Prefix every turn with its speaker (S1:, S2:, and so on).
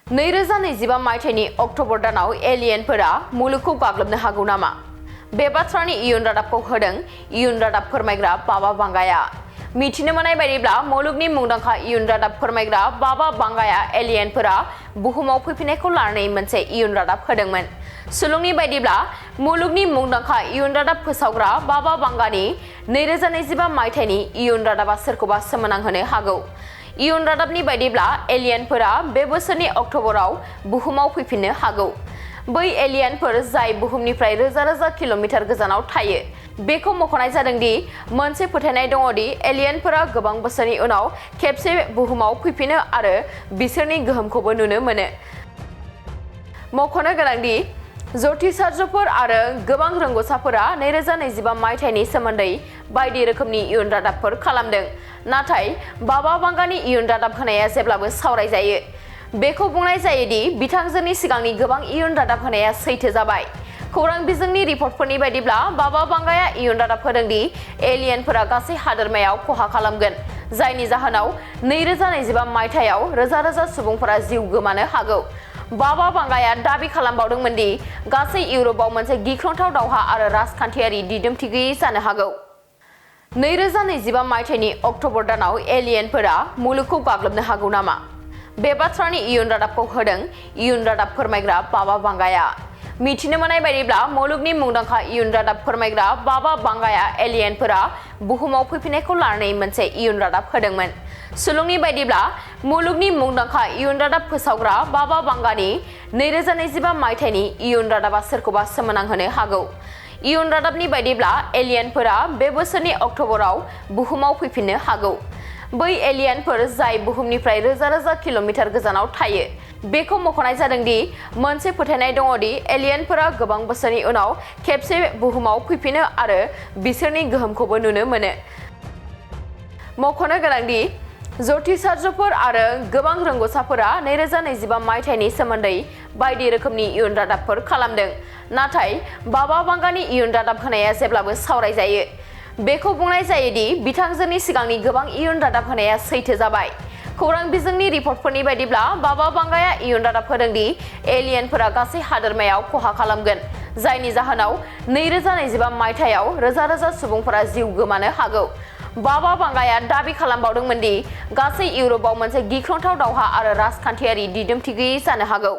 S1: 2025 मायथाइनि अक्ट'बर दानाव एलियेनफोरा मुलुगखौ गाग्लोबनो हागौ नामा? बे बाथ्रानि इयुन रादाबखौ होदों इयुन रादाब फोरमायग्रा बाबा बांगाया। मिथिनो मोननाय बायदिब्ला मुलुगनि मुंदांखा इयुन रादाब फोरमायग्रा बाबा बांगाया एलियेनफोरा बुहुमाव फैफिननायखौ लानानै मोनसे इयुन रादाब होदोंमोन। सुलुंनि बायदिब्ला मुलुगनि मुंदांखा इयुन रादाब फोसावग्रा बाबा बांगानि 2025 मायथाइनि इयुन रादाबा सोरखौबा सोमोनांहोनो हागौ। इयुन रादाबनि बायदिब्ला एलियेनफोरा बे बोसोरनि अक्ट'बराव बुहुमाव फैफिननो हागौ। बै एलियेनफोर जाय बुहुमनिफ्राय रोजा रोजा किल'मिटार गोजानाव थायो। बेखौ मख'नाय जादों दि मोनसे फोथायनाय दङ दि एलियेनफोरा गोबां बोसोरनि उनाव खेबसे बुहुमाव फैफिनो आरो बिसोरनि गोहोमखौबो नुनो मोनो। मख'नो गोनां दि ज्योतिषार्यफोर आरो गोबां रोंग'साफोरा 2025 मायथाइनि सोमोन्दै बायदि रोखोमनि इयुन रादाबफोर खालामदों। नाथाय बाबा बांगानि इयुन रादाब होनाया जेब्लाबो सावरायजायो। बेखौ बुंनाय जायो दि बिथांजोनि सिगांनि गोबां इयुन रादाब होनाया सैथो जाबाय। खौरां बिजोंनि रिपर्टफोरनि बायदिब्ला बाबा बांगाया इयुन रादाब होदों दि एलियेनफोरा गासै हादोरमायाव खहा खालामगोन, जायनि जाहोनाव 2025 मायथाइयाव रोजा रोजा सुबुंफोरा जिउ गोमानो हागौ। बाबा बांगाया दाबि खालामबावदोंमोन दि गासै इउर'पआव मोनसे गिख्रंथाव दावहा आरो राजखान्थियारि दिदोमथि गैयै जानो हागौ। 2025 मायथाइनि अक्ट'बर दानाव एलियेनफोरा मुलुगखौ गाग्लोबनो हागौ नामा? बे बाथ्रानि इयुन रादाबखौ होदों इयुन रादाब फोरमायग्रा बाबा बांगाया। मिथिनो मोननाय बायदिब्ला मुलुगनि मुंदांखा इयुन रादाब फोरमायग्रा बाबा बांगाया एलियेनफोरा बुहुमाव फैफिननायखौ लानानै मोनसे इयुन रादाब होदोंमोन। सुलुंनि बायदिब्ला मुलुगनि मुंदांखा इयुन रादाब फोसावग्रा बाबा बांगानि 2025 मायथाइनि इयुन रादाबा सोरखौबा सोमोनांहोनो हागौ। इयुन रादाबनि बायदिब्ला एलियेनफोरा बे बोसोरनि अक्ट'बराव बुहुमाव फैफिननो हागौ। बै एलियेनफोर जाय बुहुमनिफ्राय रोजा रोजा किल'मिटार गोजानाव थायो। बेखौ मख'नाय जादों दि मोनसे फोथायनाय दङ दि एलियेनफोरा गोबां बोसोरनि उनाव खेबसे बुहुमाव फैफिनो आरो बिसोरनि गोहोमखौबो नुनो मोनो। मख'नो गोनां दि ज्योतिषार्यफोर आरो गोबां रोंग'साफोरा 2025 मायथाइनि सोमोन्दै बायदि रोखोमनि इयुन रादाबफोर खालामदों। नाथाय बाबा बांगानि इयुन रादाब होनाया जेब्लाबो सावरायजायो। बेखौ बुंनाय जायो दि बिथांजोनि सिगांनि गोबां इयुन रादाब होनाया सैथो जाबाय। खौरां बिजोंनि रिपर्टफोरनि बायदिब्ला बाबा बांगाया इयुन रादाब होदों दि एलियेनफोरा गासै हादोरमायाव खहा खालामगोन, जायनि जाहोनाव 2025 मायथाइयाव रोजा रोजा सुबुंफोरा जिउ गोमानो हागौ। बाबा बांगाया दाबि खालामबावदोंमोन दि गासै इउर'पआव मोनसे गिख्रंथाव दावहा आरो राजखान्थियारि दिदोमथि गैयै जानो हागौ।